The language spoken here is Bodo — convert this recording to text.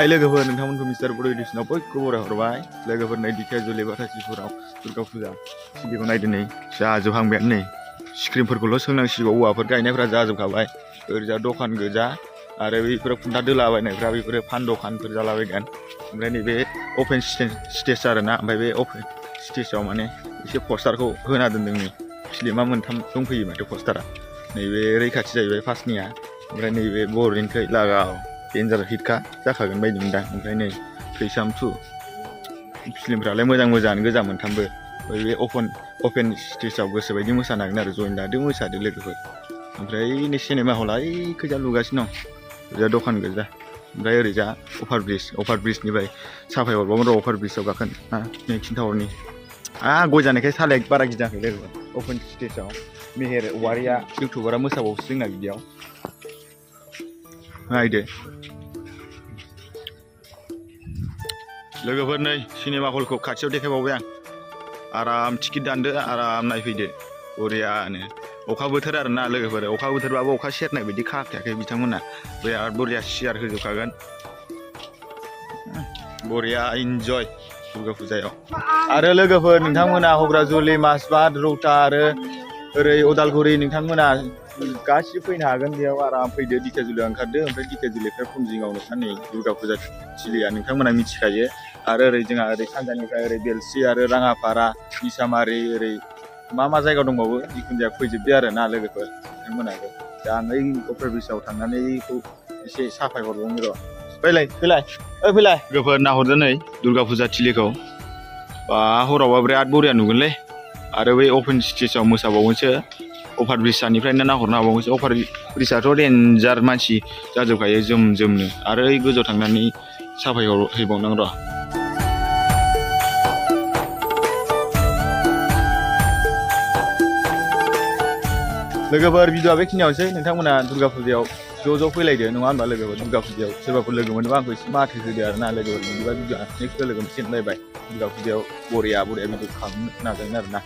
Hai लोगोफोर नोंथांमोनखौ मिस्टार बड एडिशनाव बयखौबो बराय हरबाय लोगोफोर नै धेकियाजुलि बाटासिपुराव दुर्गा पुजा सिलिखौ नायदो नै जाजोबहांबायानो नै स्क्रिनफोरखौल' सोंनांसिगौ औवाफोर गायनायफ्रा जाजोबखाबाय ओरैजा दखान गोजा आरो बेफोर खुन्था दोलाबायनायफ्रा बेफोरो फान दखानफोर जालाबायगोन ओमफ्राय नैबे अपेन स्टेज आरोना ओमफ्राय बे अपेन स्टेजाव माने एसे पस्टारखौ होना दोनदों नै फिल्मा मोनथाम दंफैयो माथो पस्टारा नैबे रैखाथि जाहैबाय फार्स्टनिया ओमफ्राय नैबे बर'नि थै लागाव डेन्जार हिटखा जाखागोन बायदि मोनदां ओमफ्राय नै थैसाम 2 फिल्मफ्रालाय मोजां गोजा मोनथामबो बे अपेन स्टेजाव गोसोबायदि मोसानो हागोन आरो जइन लादो मोसादो लोगोफोर ओमफ्राय नै सिनेमा हला ओइखैजा लुगासिनो दं ओरैजा दखान गोजा ओमफ्राय ओरैजा अभार ब्रिजनिफ्राय साफाय हरबावगोन र' अभार ब्रिजआव गाखोन नै खिन्थाहरनि गय जानायखाय सालाया बारा गिदाखै लोगोफोर अपेन स्टेजाव मेहेर औवारिया इउटुबारा मोसाबावोसो जोंना बिदियाव नायदो लोगोफोर नै सिनेमा हलखौ खाथियाव देखायबावबाय आं आराम टिकेट दानदो आराम नायफैदो बरियानो अखा बोथोर आरोना लोगोफोर अखा बोथोरबाबो अखा सेरनाय बायदि खाखायाखै बिथांमोना बिराद बरिया सियार होजोबखागोन बरिया इन्जय दुर्गा पुजायाव आरो लोगोफोर नोंथांमोना हग्राजुलि मासबाद रौता आरो ओरै उदालगुरि नोंथांमोना गासिबो फैनो हागोन बेयाव आराम फैदो धेकियाजुलियाव ओंखारदो ओमफ्राय धेकियाजुलिनिफ्राय फुंजिङावनो साननै दुर्गा पुजा थिलिया नोंथांमोना मिथिखायो आरो ओरै जोंहा ओरै सानजानिफ्राय ओरै बेलसि आरो राङापारा मिसामारि ओरै मा जायगा दंबावो जिखुनु जाया फैजोबदो आरो ना लोगोफोर नोंथांमोनाबो दा नै अभार ब्रिजआव थांनानै एसे साफाय हरबावनो र' फैलाय लोगोफोर नाहरदो नै दुर्गा पुजा थिलिखौ बा हरावबा बिराद बरिया नुगोनलै आरो बै अपेन स्टेजाव मोसाबावगोनसो अभार ब्रिजनिफ्रायनो नाहरनो हाबावगोनसो अभार ब्रिजआथ' डेन्जार मानसि जाजोबखायो जोमनो आरो ओइ गोजौआव थांनानै साफाय हैबावनांगौ र' लोगोफोर भिडिअआ बेखिनियावनोसै नोंथांमोना दुर्गा पुजायाव ज' फैलायदो नङा होनबा लोगोफोर दुर्गा पुजायाव सोरबाफोर लोगो मोनोबा आंखौ एसे माथो होदो आरो ना लोगोफोर बिदिबा भिडिअआ नेक्स्ट लोगो मोनसिगोन बाय दुर्गा पुजायाव बरिया भिडिअ खालामनो नाजागोन आरो ना